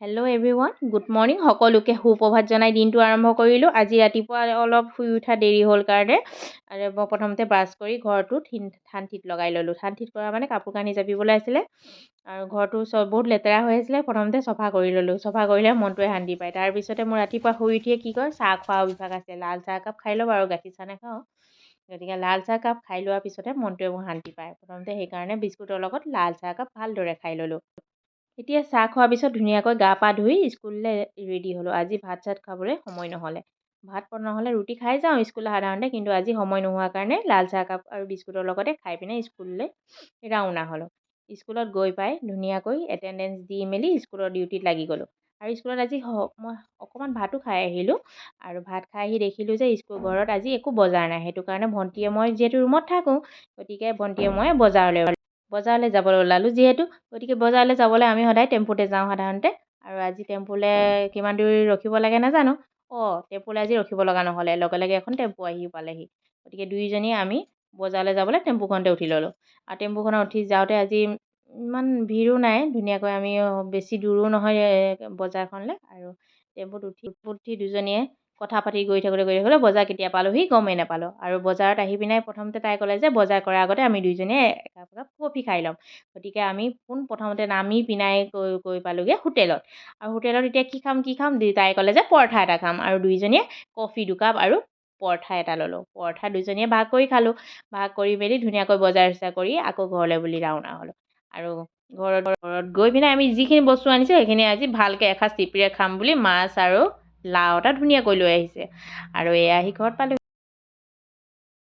Hello everyone, good morning. সকলোকে সুপ্ৰভাত জনাই দিনটো আৰম্ভ কৰিলোঁ। আজি ৰাতিপুৱা অলপ শুই উঠা দেৰি হ'ল কাৰণে আৰু মই প্ৰথমতে ব্ৰাছ কৰি ঘৰটো ঠান ঠিত লগাই ল'লোঁ। ঠান ঠিত কৰা মানে কাপোৰ কানি জাপিবলৈ আছিলে আৰু ঘৰটো চব বহুত লেতেৰা হৈ আছিলে। প্ৰথমতে চফা কৰি ল'লোঁ। চফা কৰিলে মনটোৱে শান্তি পায়। তাৰপিছতে মোৰ ৰাতিপুৱা শুই উঠিয়ে কি কয়, চাহ খোৱা অভ্যাস আছে। লাল চাহ একাপ খাই লওঁ আৰু গাখীৰ চাহ নাখাওঁ। গতিকে লাল চাহ কাপ খাই লোৱাৰ পিছতহে মনটোৱে মোৰ শান্তি পায়। প্ৰথমতে সেইকাৰণে বিস্কুটৰ লগত লাল চাহ একাপ ভালদৰে খাই ল'লোঁ। এতিয়া চাহ খোৱাৰ পিছত ধুনীয়াকৈ গা পা ধুই স্কুললৈ ৰেডি হ'লোঁ। আজি ভাত চাত খাবলৈ সময় নহ'লে। ভাত নহ'লে ৰুটি খাই যাওঁ স্কুললৈ সাধাৰণতে, কিন্তু আজি সময় নোহোৱাৰ কাৰণে লাল চাহ একাপ আৰু বিস্কুটৰ লগতে খাই পিনে স্কুললৈ ৰাওনা হ'লোঁ। স্কুলত গৈ পাই ধুনীয়াকৈ এটেণ্ডেঞ্চ দি মেলি স্কুলৰ ডিউটিত লাগি গ'লোঁ। আৰু স্কুলত আজি মই অকণমান ভাতো খাই আহিলোঁ। আৰু ভাত খাই আহি দেখিলোঁ যে স্কুল ঘৰত আজি একো বজাৰ নাই। সেইটো কাৰণে ভণ্টিয়ে মই যিহেতু ৰুমত থাকোঁ, গতিকে ভণ্টিয়ে মই বজাৰলৈ যাবলৈ ওলালোঁ যিহেতু। গতিকে বজাৰলৈ যাবলৈ আমি সদায় টেম্পুতে যাওঁ সাধাৰণতে। আৰু আজি টেম্পুলৈ কিমান দূৰ ৰখিব লাগে নাজানো। অঁ, টেম্পুলৈ আজি ৰখিব লগা নহ'লে, লগে লগে এখন টেম্পু আহি পালেহি। গতিকে দুয়োজনীয়ে আমি বজাৰলৈ যাবলৈ টেম্পুখনতে উঠি ল'লোঁ। আৰু টেম্পুখনত উঠি যাওঁতে আজি ইমান ভিৰো নাই, ধুনীয়াকৈ আমি বেছি দূৰো নহয় বজাৰখনলৈ। আৰু টেম্পুত উঠি উঠি দুজনীয়ে কথা পাতি গৈ থাকোঁতে গৈ থাকোঁতে বজাৰ কেতিয়া পালোহি গমেই নাপালোঁ। আৰু বজাৰত আহি পিনে প্ৰথমতে তাই ক'লে যে বজাৰ কৰাৰ আগতে আমি দুয়োজনীয়ে একাপ একাপ কফি খাই ল'ম। গতিকে আমি পোন প্ৰথমতে নামি পিনাই গৈ গৈ পালোঁগৈ হোটেলত। আৰু হোটেলত এতিয়া কি খাম কি খাম, তাই ক'লে যে পৰঠা এটা খাম। আৰু দুয়োজনীয়ে কফি দুকাপ আৰু পৰঠা এটা ল'লোঁ। পৰঠা দুজনীয়ে ভাগ কৰি খালোঁ। ভাগ কৰি মেলি ধুনীয়াকৈ বজাৰ চজাৰ কৰি আকৌ ঘৰলৈ বুলি ৰাওনা হ'লোঁ। আৰু ঘৰত গৈ পিনে আমি যিখিনি বস্তু আনিছোঁ, সেইখিনি আজি ভালকৈ এসাঁজ তৃপ্তিৰে খাম বুলি মাছ আৰু লাও এটা ধুনীয়াকৈ লৈ আহিছে। আৰু এয়া আহি ঘৰত পালোঁ।